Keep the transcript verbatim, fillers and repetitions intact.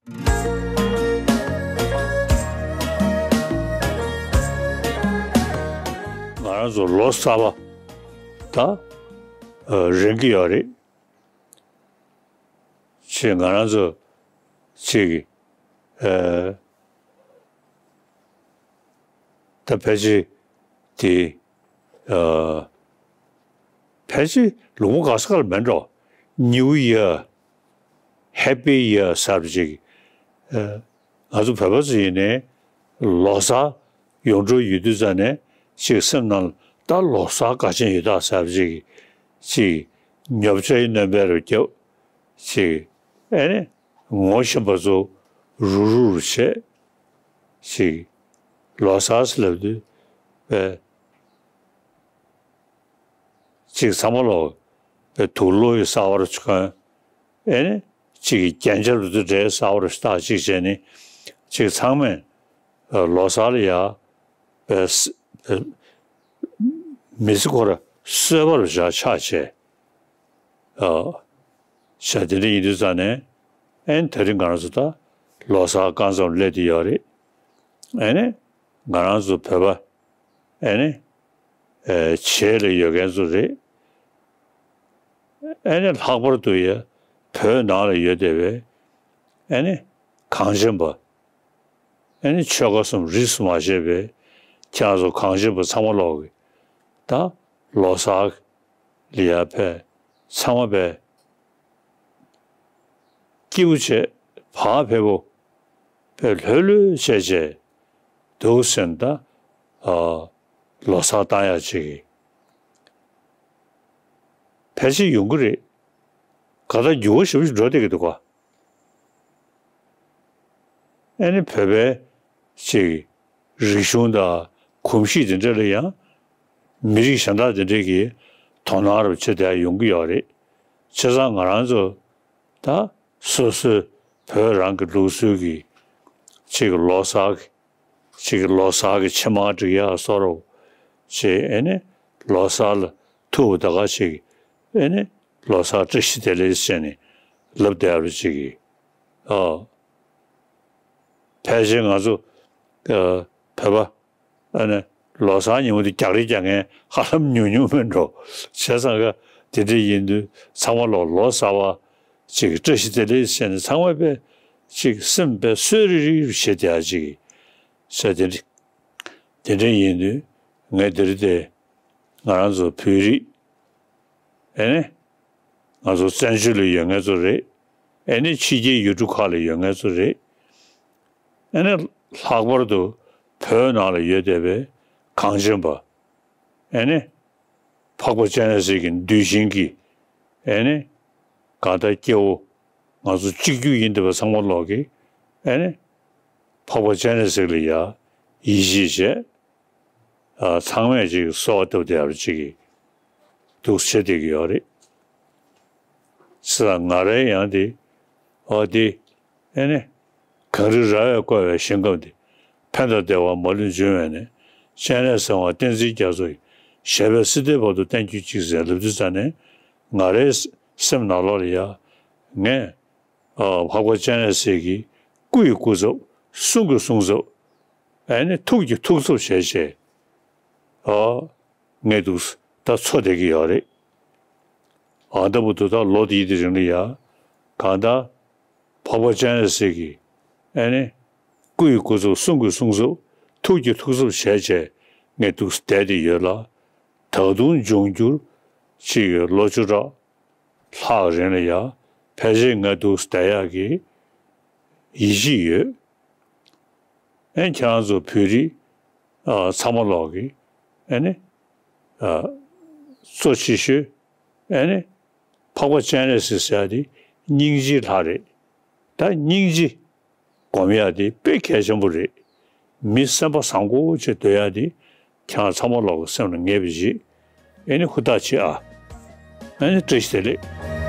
ང་རང་ཚོ་ལོ་གསར་པ་ད་རན་གྱི་ཡོད་རེད། ཅེས་ང་རང་ཚོ་ཅིག་ཨ་ད་ཕལ་ཆེར་དེ་ཨ་ཕལ་ཆེར་ལུང་པ་ག་ས་ག་ལ་མེད་འགྲོ། New Year, Happy Year ཟེར་བ་ཅིག་ཨ་ང་ཚོ་བོད་པ་ཚོ་ཡིན་ནའི་ལོ་གསར་ཡོང་འགྲོ་ཡོད་དུས་ཙ་ནས་ཅིག་སེམས་ནང་ད་ལོ་གསར་དགའ་ཆེན་ཡོད་ད་ཟེར་བ་ཅིག་ཅིག་ཉོབ་ཆ་ཡི་སྣོན་པའི་རུ་རྒྱབ་ཅིག་ཨེ་ནི་ངོ་ཤེས་པ་ཚོ་རུ་རུ་རུ་བྱས་ཅིག་ལོ་གསར་ཟེར་ལབ་དུས་པས་ཅིག་ཚང་མ་ལོ་པས་དུག་ལོག་ཡི་གསར་པ་རུ་ཆུ་ཁན་ཨེ་ནི་ཅིག་གི་རྒྱན་ཆ་རུ་ཚོ་འདྲའི་གསར་པ་རུ་ཞིག་བཏགས་ཅིག་བྱས་ནི་ཅིག་ཚང་མས་ལོ་གསར་ལ་ཡ་པས་མི་ཚེ་ཁོ་ར་གསོད་པ་རུ་བཞག་ཆགས་བྱས། ཨ། བྱས་དེ་འདྲ་ཡིན་དུས་ཙང་ནས་ཨེ་ནི་དེ་རིང་ང་རང་ཚོ་ད་ལོ་གསར་རྐང་ཙམ་སླེབས་བསྡད་ཡོད་རེད། ཨེ་ནི་ང་རང་ཚོ་བོད་པ་ཨེ་ནི་ཨེ་བྱེས་ལ་ཡོད་མཁན་ཚོ་རེད། ཨེ་ནི་ལྷག་པར་དུ་ཡ་བོད་ནང་ལ་ཡོད་བསྡད་པའི་ཨེ་ནི་གངས་ཅན་པ། ཨེ་ནི་ཆོལ་ཁ་གསུམ་རིས་སུ་མ་ཆད་པའི་ཁྱེད་རང་ཚོ་གངས་ཅན་པ་ཚང་མ་ལོག་གི་ད་ལོ་གསར་ལ་ཡར་ཕེབས་ཚང་མ་པས་སྐྱིད་པོ་བྱས་བག་ཕེབས་པོ་པས་ལྷོད་ལྷོད་བྱས་བྱས་འདུག་ཟེར་ན་ད་ཨ་ལོ་གསར་བཏང་ཡག་ཅིག་གི་ཕལ་ཆེར་ཡོང་གི་རེད། ག་ད་འགྱུར་བ་ཞེ་པོ་ཞིག་འགྲོ་བསྡད་ཀྱི་འདུག་ག་ཨེ་ནི་བོད་པའི་ཅིག་རིག་གཞུང་དང་གོམས་གཤིས་དེ་འདྲ་ལ་ཡང་མི་རིགས་གཞན་དག་དེ་འདྲས་ཀྱིས་དོ་སྣང་རབ་བྱེད་བསྡད་ཡོང་གི་ཡོད་རེད། བྱས་ཙང་ང་རང་ཚོ་ད་སོ་སོའི་བོད་རང་གི་ལུགས་སྲོལ་གྱི་ཅིག་ལོ་གསར་གྱི་ཅིག་ལོ་གསར་གྱི་ཕྱེ་མར་སྒྲིག་ཡག་བཟོ་འདྲ་ཅིག་ཨེ་ནི་ལོ་གསར་ལ་ཐུག་པ་ད་ག་ཅིག་ཨེ་ནི་ལོ་གསར་བཀྲ་ཤིས་བདེ་ལེགས་ཟེར་ནས་ལབ་བསྡད་ཡག་ཅིག་གི་ཨ། ཕལ་ཆེར་ང་ཚོ་ཨ་བོད་པ་ཨ་ནི་ལོ་གསར་ཉིན་མོ་དེ་རྒྱག་རེས་རྒྱག་མཁན་ཧ་ལམ་ཉུང་ཉུང་མིན་འགྲོ། བྱས་ཙང་ག་དེ་འདྲ་ཡིན་དུས་ཚང་མ་ལོ་ལོ་གསར་པ་ཅིག་བཀྲ་ཤིས་བདེ་ལེགས་ཟེར་ནས་ཚང་མ་པས་ཅིག་སེམས་པས་གསོས་རིག་རིག་རུ་བྱེད་བསྡད་ཡག་ཅིག་བྱས་དེ་འདྲ་དེ་འདྲ་ཡིན་དུས་ངས་འདིར་དེ་ང་རང་ཚོ་བོད་རིགས་ཨེ་ནི་ང་ཚོ་བཙན་བྱོལ་ལ་ཡོད་མཁན་ཚོ་རེད། ཨེ་ནི་ཕྱི་རྒྱལ་ཡུལ་གྲུ་ཁག་ལ་ཡོད་མཁན་ཚོ་རེད། ཨེ་ནི་ལྷག་པར་དུ་བོད་ནང་ལ་ཡོད་བསྡད་པའི་གངས་ཅན་པ། ཨེ་ནི་འཕགས་པ་སྤྱན་རས་གཟིགས་ཀྱི་གདུལ་ཞིང་གི་ཨེ་ནི་གང་ལྟར་སྐྱེ་བོ་ང་ཚོ་གཅིག་གྱུར་ཡིན་བསྡད་པ་ཚང་མ་ལོག་གི་ཨེ་ནི་འཕགས་པ་སྤྱན་རས་གཟིགས་ལ་ཡ་ཡིད་ཆེས་བྱས། ཨ་ཚང་མས་ཅིག་གསོལ་བ་བཏབ་བསྡད་ཡག་ཅིག་གི་འདུག་བྱེད་བསྡད་ཀྱི་ཡོད་རེད། ས་ང་རའི་ཡང་དེ་ཨོ་དེ་ཨེ་ནི་གངས་རི་ར་བས་བསྐོར་བའི་ཞིང་ཁམས་འདི། ཕན་དང་བདེ་བ་མ་ལུས་འབྱུང་བའི་གནས། སྤྱན་རས་གཟིགས་དབང་བསྟན་འཛིན་རྒྱ་མཚོ་ཡི། ཞབས་པད་སྲིད་མཐའི་བར་དུ་བརྟན་གྱུར་ཅིག་ཟེར་ལབ་དུས་ཙ་ནས་ང་རའི་སེམས་ནང་ལོགས་ལ་ཡ་ངས་ཨ་འཕགས་པ་སྤྱན་རས་གཟིགས་ཀྱི་སྐུ་ཡི་སྐུ་ཚབ་གསུང་གི་གསུང་ཚབ་ཨེ་ནི་ཐུགས་ཀྱི་ཐུགས་ཚབ་བྱས་བྱས་ཨ་ངས་འདུག་ད་འཚོ་བསྡད་ཀྱི་ཡོད་རེད། ཨ་ད་བུ་དུ་ད་ལོ་དེའི་དེ་རིང་ལ་ཡ་གང་ལྟར་འཕགས་པ་སྤྱན་རས་གཟིགས་ཀྱི་ཨེ་ནི་སྐུ་ཡི་སྐུ་ཚབ་གསུང་གི་གསུང་ཚབ་ཐུགས་ཀྱི་ཐུགས་ཚབ་བྱས་བྱས་ངས་འདུག་བསྡད་དེ་ཡོད་ལ། ད་དུང་འབྱུང་འགྱུར་ཅིག་ལོ་བཅུ་ཕྲག་ལྷག་རིང་ལ་ཡ་ཕལ་ཆེར་ང་འདུག་བསྡད་ཡག་གི་ཡིད་ཆེས་ཡོད། ཨེ་ཁྱེད་རང་ཚོ་བོད་རིགས་ཨ་ཚང་མ་ལོག་གི་ཨེ་ནི་ཨ་གཙོ་ཆེ་ཤོས་ཨེ་ནི་འཕགས་པ་སྤྱན་རས་གཟིགས་ཟེར་ཡག་དེ་སྙིང་རྗེའི་ལྷ་རེད། ད་སྙིང་རྗེ་སྒོམ་ཡག་དེ་དཔེ་གལ་ཆེན་པོ་རེད། མི་སེམས་པ་བཟང་པོ་བྱས་སྡོད་ཡག་དེ་ཁྱེད་རང་ཚང་མ་ལོག་གི་སེམས་ལ་ངེས་པ་ཞིག་ཨེ་ནི་ཧུར་ཐག་བྱེད་ཨ། ཨེ་ནི་བཀྲ་ཤིས་བདེ་ལེགས།